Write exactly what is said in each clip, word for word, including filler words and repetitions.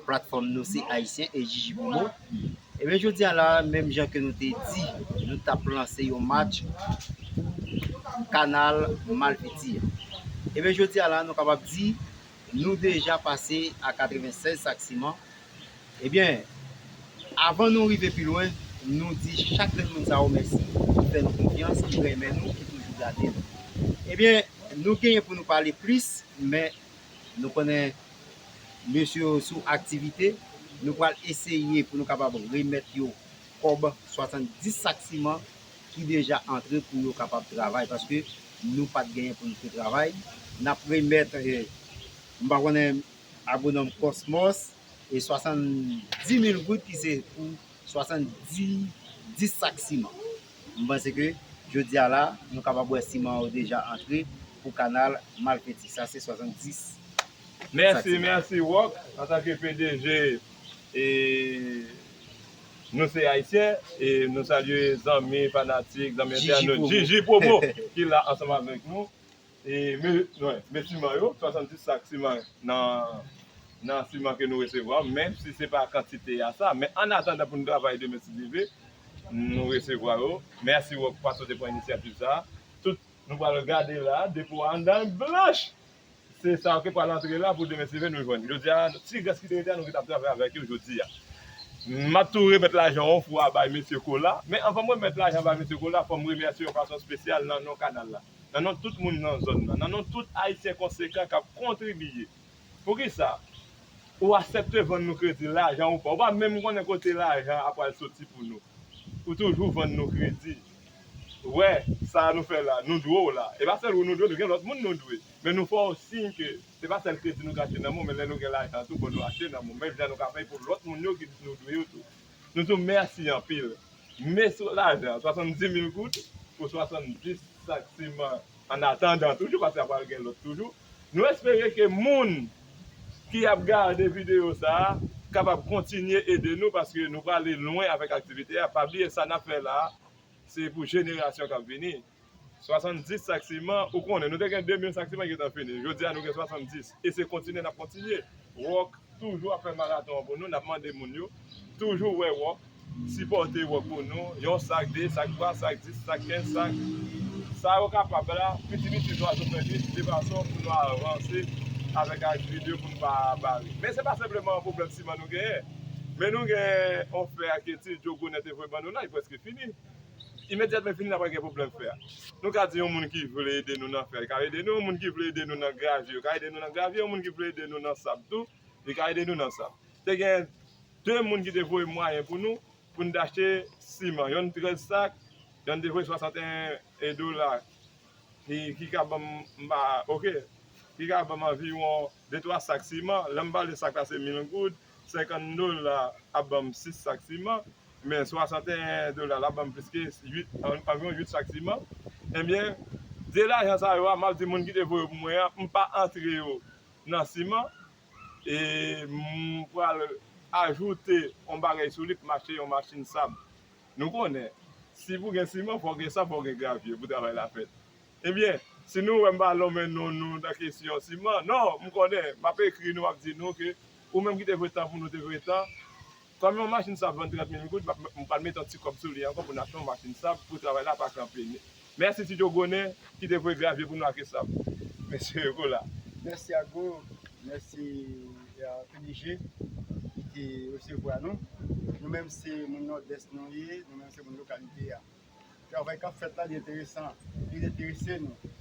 Platfòm Nou Se Ayisyen e Jiji Promo. Ebyen, jodi a la, menm jan ke nou te di, nou t ap lanse yon match pou kanal Malfeti a. Ebyen, jodi a la, nou kapab di, nou deja pase a katrevennsèz sak siman. Ebyen, avan nou rive pi lwen, nou di chak grenn moun sa yo mèsi, ki fè nou konfyans, ki renmen nou, ki toujou gade nou. Ebyen, nou genyen pou nou pale plis, men nou konnen mesye yo sou aktivite. Nou pral eseye pou nou kapab remèt yo kòb swasanndis sak siman ki deja antre pou yo kapab travay, paske nou pa t genyen pou nou te travay. N ap remèt, eh, m pa konnen, agwonòm Cosmos, e swasanndis mil goud ki se pou swasanndis sak siman. M panse ke jodi a la, nou kapab wè siman yo deja antre pou kanal Malfeti. Sa se swasanndis. Mèsi, mèsi Rock, antanke P D G e Nou Se Ayisyen, e nou salye zanmi, fanatik, zanmi entènot, Jiji Promo, ki la ansanm avèk nou. E men, men siman yo, swasanndis sak siman nan, nan siman ke nou resevwa, menm si se pa kantite a sa, men an atandan pou nou travay demen si Dye vle, nou resevwa yo. Mèsi Rock paske w te pran inisyativ sa. Tout, nou pral gade la, depo a anndan blanch. Se sa ki pral antre la pou demen si Dye vle nou jwenn. Jodi a, ti gras ki te rete a, nou gentan ap travay avèk yo jodi a. M ap tou remèt lajan yon fwa bay mesye Kola, men anvan m remèt lajan bay mesye Kola, fò m remèsye yon fason espesyal nan non kanal la, nan non tout moun nan zòn nan, nan non tout Ayisyen konsekan k ap kontribiye. Poukisa? Ou aksepte vann nou kredi, lajan ou pa, ou pa menm konnen kote lajan a pral soti pou nou. Ou toujou vann nou kredi. Ou wè, sa nou fè la, nou dwe w la. E pa sèl ou nou dwe, nou gen lòt moun nou dwe. Men nou fè w siy ke se pa sèl kredi nou ka achte nan men w, men lè nou gen lajan tou, fò nou achte nan men w. Menm jan nou ka fè pou lòt moun yo ki nou dwe yo tou. Nou di w mèsi anpil. Men sou lajan, swasanndis mil goud pou swasanndis sak siman. An atandan toujou, paske apral gen lòt toujou. Nou espere ke moun ki ap gade videyo sa a kapab kontinye ede nou, paske nou prale lwen avèk aktivite a. Pa bliye sa n ap fè la a, se pou jenerasyon k ap vini. Swasanndis sak siman, ou konnen, nou te gen de mil sak siman ki gentan fini. Jodi a, nou gen swasanndis. E se kontinye n ap kontinye. Rock toujou ap fè maraton an pou nou, n ap mande moun yo toujou wè Rock, sipòte Rock pou nou, yon sak, de sak, twa sak, dis sak, kenz sak. Sa yo kapab la, piti piti zwazo fè nwi, de fason pou nou avanse avèk aktivite yo pou nou pa bare. Men se pa senpleman yon pwoblèm siman nou genyen, men nou gen yon fè a ke Ti Djo Gonè te voye ban nou la, li prèske fini. Imedyatman fini, n ap gen pwoblèm fè a. Nou ka di yon moun ki vle ede nou nan fè, li ka ede nou, yon moun ki vle ede nou nan gravye, li ka ede nou nan gravye, yon moun ki vle ede nou nan sab tou, li ka ede nou nan sab. Te gen de moun ki te voye mwayen pou nou, pou n te achte siman. Yonn trèz sak, yonn te voye swasanteyen dola. Ki, ki ka ban m, m pa, oke. Ki ka ban m anviwon de twa sak siman. Lè m pale sak la se mil goud, senkant dola ap ban m sis sak siman, men swasanteyen dola l ap ban m plis ke uit, an, anviwon uit sak siman. Ebyen, de lajan sa yo a, m ap di moun ki te voye pou mwen an, m pa antre yo nan siman. E m pral ajoute yon bagay sou li pou m achte yon machin sab. Nou konnen, si pou gen siman, fò gen sab, fò gen gravye pou travay la fèt. Ebyen, si nou wè m pa lonmen non nou nan kesyon siman, non, m konnen, m ap ekri nou, m ap di nou ke ou menm ki te voye tan pou nou, te voye tan. Kòm yon machin sab vann trant mil goud, m ap, m pral mete yon ti kòb sou li ankò pou n achte yon machin sab pou travay la pa kanpe. Mèsi Ti Djo Gonè ki te voye gravye pou nou ak sab. Mesye Kola. Mèsi Ago, mèsi a P D G ki te resevwa nou. Nou menm se moun Nòdès nou ye, nou menm se moun lokalite a. Travay k ap fèt la, li enteresan, li enterese nou.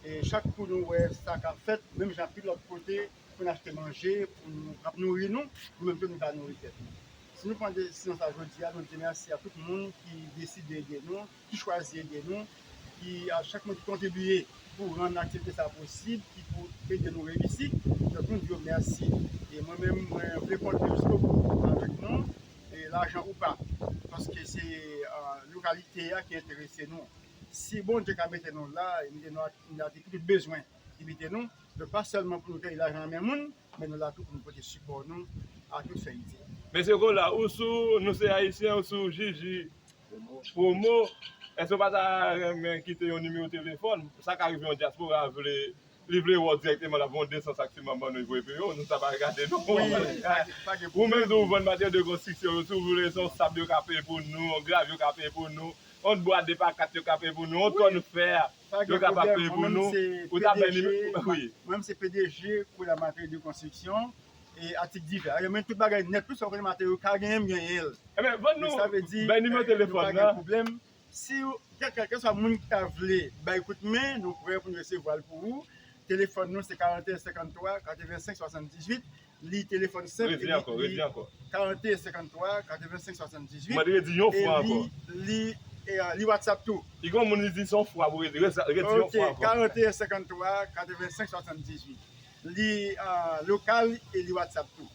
E chak kou nou wè sa k ap fèt, menm jan pi lòt kote, pou n achte manje, pou nou, k ap nouri nou, nou menm tou nou ka nouri tèt nou. Si nou pran desizyon sa jodi a, nou di mèsi a tout moun ki deside ede nou, ki chwazi ede nou, ki a chak moun ki kontribiye pou rann aktivite sa posib, ki pou ede nou reyisi. Donk nou di yo mèsi. E mwen menm, mwen vle konte jiskobou avèk nou, e lajan ou pa, paske se, ah, lokalite a ki enterese nou. Si Bondye ka mete nou la, e mete nou a, nou a tout bezwen ki mete nou, donk pa sèlman pou nou kenbe lajan nan men moun, men nou la tou pou nou pote sipò nou a tout fè ide. Mesye Kola, ou sou Nou Se Ayisyen, ou sou Jiji Promo, èske w pa ta renmen kite yon nimewo telefòn? Sa ka rive yon dyaspora vle Li vle wè w dirèkteman, l ap voye de san sak siman ban nou, voye peye w, nou sa pa gade nou. Ou menm tou, ou vann materyèl de konstriksyon yo, si w vle, se yon sab yo ka peye pou nou, yon gravye yo ka peye pou nou, yon bwa de pa kat yo ka peye pou nou, yon tòn fè yo ka pa peye pou nou. Ou ta bay nimewo, wi. Mwen menm se P D G pou la materyèl de konstriksyon e atik divè. Mwen tout bagay nèt, tout sa w konnen materyèl yo ka genyen, m genyen l. Ebyen, vann nou, bay nimewo telefòn nan. Si w, kèlkeswa moun ki ta vle bay kout men, nou prè pou n resevwa l pou ou. Telefòn nou se karannteyen senkanntwa katrevensenk swasanndizuit. Li telefòn senp. Redi ankò, redi ankò. Karannteyen senkanntwa katrevensenk swasanndizuit. Mwen redi yon fwa ankò. Li, li, e, li WhatsApp tou. Li gon moun li di se yon fwa pou redi, redi yon fwa ankò. Ok, karannteyen senkanntwa katrevensenk swasanndizuit. Li, e, lokal e li WhatsApp tou.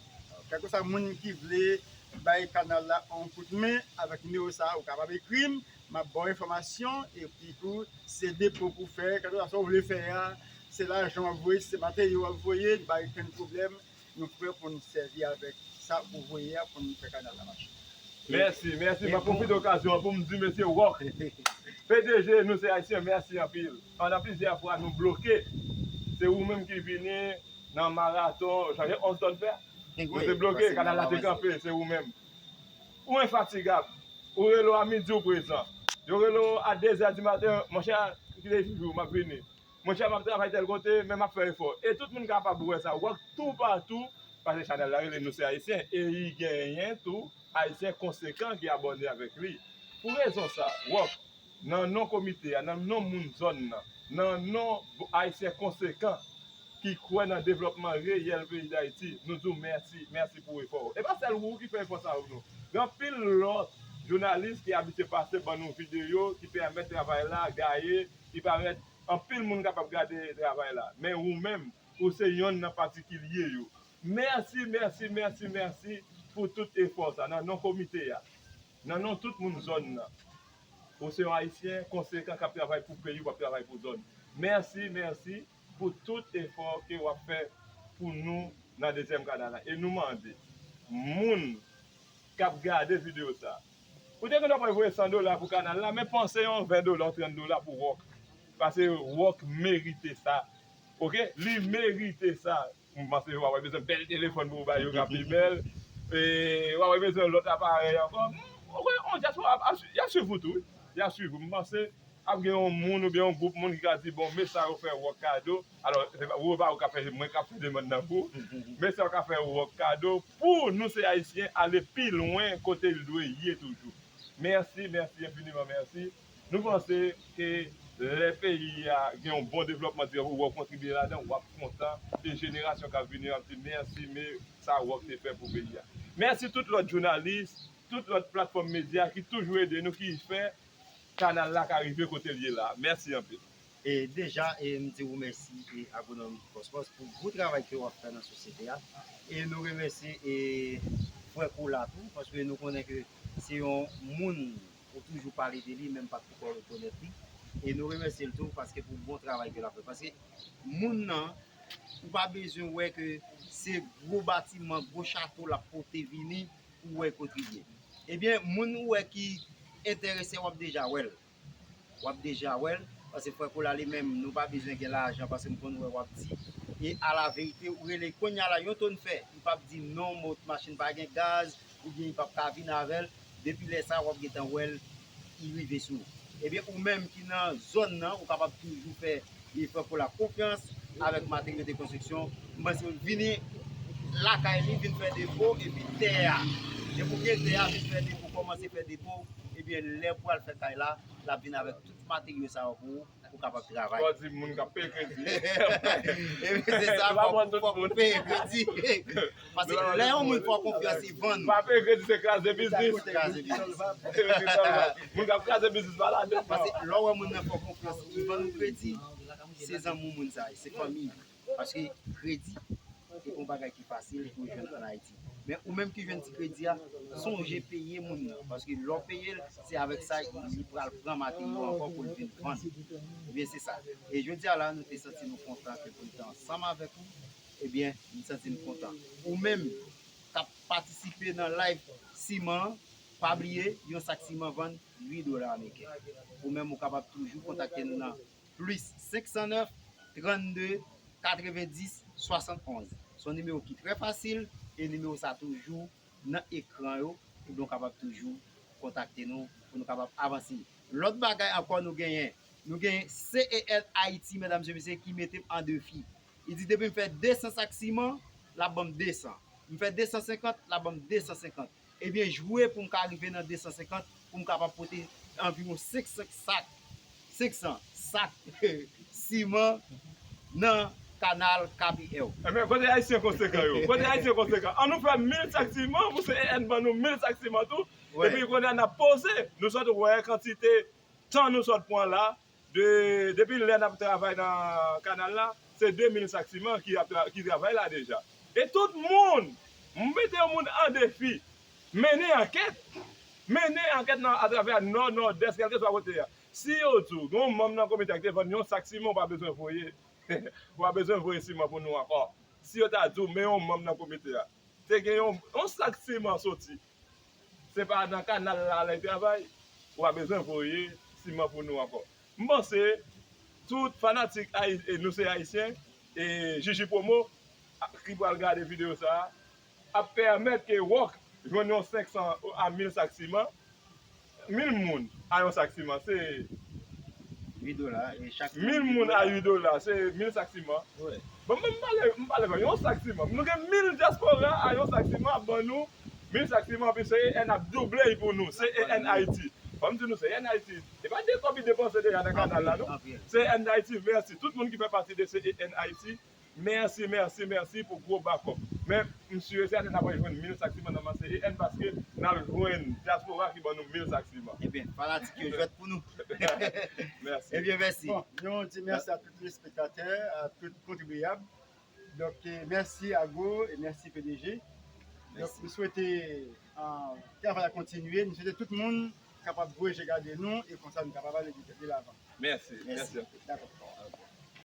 Kèlkeswa moun ki vle bay kanal la yon kout men avèk nimewo sa a, ou kapab ekri m, m ap ba w enfòmasyon, epi tou, se depo pou fè, kèlkeswa sa w vle fè a, se lajan w ap voye, se materyo w ap voye, pa gen okenn pwoblèm, nou prè pou n sèvi avèk sa ou voye a pou n fè kanal la mache. Mèsi, mèsi. M ap pwofite okazyon an pou m di mesye Rock, P D G, nou se Ayisyen, mèsi anpil. Pandan plizyè fwa, nou bloke. Se ou menm ki vini nan maraton, chanje onz tòn fè. Nou te bloke, kanal la te kanpe, se ou menm. Ou enfatigab. Ou rele w a midi, ou prezan. Yo rele w a de zè di maten, monchè, kite jou, m ap vini. Monchè, m ap travay tèl kote, men m ap fè efò. E tout moun kapab wè sa. Rock toupatou, paske chanèl la rele Nou se Ayisyen. E li genyen tou Ayisyen konsekan ki abòne avèk li. Pou rezon sa, Rock, nan non komite a, nan non moun zòn nan, nan non Ayisyen konsekan ki kwè nan devlòpman reyèl peyi Dayiti, nou di w mèsi, mèsi pou efò w. E pa sèl ou ki fè efò sa yo, non. Gen anpil lòt jounalis ki abitye pase ban nou videyo ki pèmèt travay la gaye, ki pèmèt anpil moun kapab gade travay la. Men ou menm, ou se yonn nan patikilye yo. Mèsi, mèsi, mèsi, mèsi pou tout efò sa nan non komite a, nan non tout moun zòn nan. Ou se yon Ayisyen konsekan k ap travay pou peyi w, w ap travay pou zòn. Mèsi, mèsi pou tout efò ke w ap fè pou nou nan dezyèm kanal la. E nou mande moun k ap gade videyo sa, ou te gen dwa pral voye san dola pou kanal la, men panse yon ven dola, yon trant dola pou Rock. Paske Rock merite sa. Oke? Li merite sa. M panse w ap bezwen bèl telefòn pou w bay yo k ap pi bèl. E w ap bezwen lòt aparèy ankò. Oke, on dyaspora ap, ap, y ap swiv ou tou, wi. Y ap swiv ou. M panse ap gen yon moun oubyen yon gwoup moun ki ka di, bon, men sa yo fè Rock kado. Alò, se pa, ou pa ou ka fè, mwen k ap fè demann nan pou ou. Men sa yo ka fè Rock kado pou Nou se Ayisyen ale pi lwen kote l dwe ye toujou. Mèsi, mèsi enfiniman, mèsi. Nou panse ke lè peyi a gen yon bon devlòpman dirèk, ou wè w kontribye ladan, w ap kontan. E jenerasyon k ap vini yo ap di mèsi, men sa Rock te fè pou peyi a. Mèsi tout lòt jounalis, tout lòt platfòm medya ki toujou ede nou, ki fè kanal la ka rive kote l ye la. Mèsi anpil. E deja, e m di w mèsi, e Agwonòm Kòspòs, pou gwo travay ke w ap fè nan sosyete a. E nou remèsye, e frè Kola tou, paske nou konnen ke se yon moun ou toujou pale de li, men m pa t poko rekonèt li. E nou remèsye l tou, paske pou bon travay ke l ap fè. Paske moun nan, ou pa bezwen wè ke se gwo batiman, gwo chato l ap pote vini pou w wè kontribye. Ebyen, moun ou wè ki enterese, w ap deja wè l. W ap deja wè l, paske frè Kola li menm, nou pa bezwen gen lajan, paske m konn wè w ap di. E alaverite, ou rele kounye a la, yon tonn fè, li p ap di non, mot machin pa gen gaz, oubyen li p ap ka vin avè l. Depi lè sa a, w ap gentan wè l, li rive sou ou. Ebyen, ou menm ki nan zòn nan, ou kapab toujou fè frè Kola konfyans avèk materyo de konstriksyon. M panse vini lakay li, vin fè depo, epi tè a. Depi w gen tè a, vin fè depo, kòmanse fè depo, ebyen, lè pou al fè kay la, l ap vin avèk tout materyo sa yo pou ou, pou w kapab travay. Fò di moun k ap peye kredi. Ebyen, se sa, fò, fò peye kredi. Paske lè yon moun fè w konfyans, li vann ou. Pa peye kredi, se kraze biznis. Kraze biznis. Moun k ap kraze biznis pa ladan. Paske lè w wè moun nan fè w konfyans, li vann ou kredi, se zanmi w moun sa ye, se fanmi. Paske kredi, se pa yon bagay ki fasil pou jwenn ann Ayiti. Men ou menm ki jwenn ti kredi a, sonje peye moun nan. Paske lè w peye l, se avèk sa li pral pran materyo ankò pou l vin vann. Ebyen, se sa. E jodi a la, nou te santi nou kontan ke pou n te ansanm avèk ou. Ebyen, m santi m kontan. Ou menm k ap patisipe nan live siman an, pa bliye, yon sak siman vann uit dola ameriken. Ou menm, ou kapab toujou kontakte nou nan plis senk san nèf, trannde, katrevendis swasantonz. Se yon nimewo ki trè fasil e nimewo sa toujou nan ekran yo pou nou kapab toujou kontakte nou, pou nou kapab avanse. Lòt bagay ankò nou genyen, nou genyen C E N Haiti, medam e mesye, ki mete m an defi. Li di depi m fè de san sak siman, l ap ban m de san. M fè de san senkant, l ap ban m de san senkant. Ebyen, jwe pou m ka rive nan de san senkant, pou m kapab pote anviwon senk san sak, senk san sak siman nan kanal K P L. Ebyen, kote Ayisyen konsekan yo? Kote Ayisyen konsekan? An nou fè mil sak siman pou C E N ban nou mil sak siman tou. Epi kounye a n ap poze. Nou sot wè kantite tan nou sot pran la. De, depi lè n ap travay nan kanal la, se de mil sak siman ki ap tra-, ki travay la deja. E tout moun, m mete yon moun an defi, mennen ankèt. Mennen ankèt nan atravè Nò, Nòdès, kèlkeswa kote a. Si yo di w, gen yon manm nan komite a ki te vann yon sak siman, ou pa bezwen voye. Ou pa bezwen voye siman pou nou ankò. Si yo ta di w, men yon manm nan komite a te gen yon, yon sak siman soti, se pa nan kanal la lè l travay, ou pa bezwen voye siman pou nou ankò. M panse tout fanatik Ayi-, e nou se Ayisyen, e Jiji Promo, a, ki pral gade videyo sa a, ap pèmèt ke Rock jwenn yon senk san a mil sak siman. Mil moun a yon sak siman, se uit dola, e chak mil moun a uit dola, se mil sak siman. Bon, m pale, m pale, yon sak siman. Nou gen mil dyaspora a yon sak siman ap ban nou mil sak siman, epi C E N ap double l pou nou. C E N Haiti. Ban m di nou, C E N Haiti, e pa de kòb li depanse deja nan kanal la, non. C E N Haiti, mèsi. Tout moun ki fè pati de C E N Haiti, mèsi, mèsi, mèsi pou gwo bakòp. Men, m si e sèten n ap jwenn mil sak siman nan men C E N paske n al jwenn dyaspora ki ban nou mil sak siman. Ebyen, fanatik yo jwèt pou nou. Mèsi. Ebyen, mèsi. Bon, nou di mèsi a tout telespektatè, a tout kontribyab. Donk, e, mèsi Ago e mèsi P D G. Donk, nou swete, a, travay la kontinye. Nou swete tout moun kapab voye je gade nou e konsa nou kapab ale de, de lavan. Mèsi. Mèsi. Dakò.